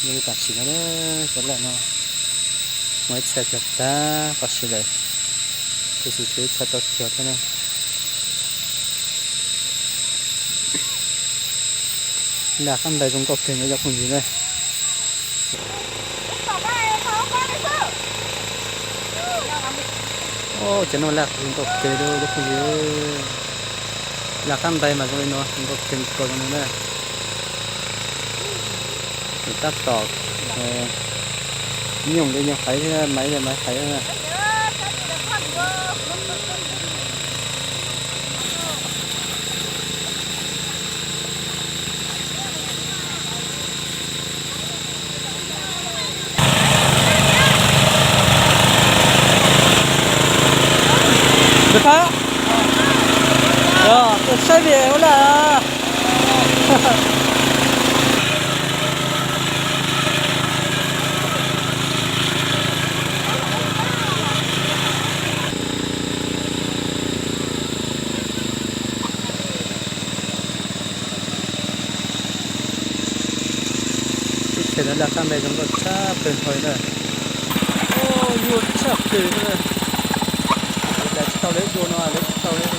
Yog li tam sim no, cov lawm no muaj ib txhia cuag tag qhov si lawm, tiam sis tshuav ib txhia tau cuag thiab na. Lag qab ntais zoo nkauj kawg no cov phooj ywg na. Cov no lag zoo nkauj kawg li cov phooj ywg. Lag qab ntais mas zoo li no zoo nkauj kawg nkaus zoo li na. Tab tom nyooj li nyooj haiv thiab maiv li maiv haiv na. Saib vim ua laj. Teb chaws no lag qab ntais zoo nkauj tshaj plaws nrho li na. Yuag tshaj plaws na. Lawv tsis tau lawv dua no, lawv tsis tau li.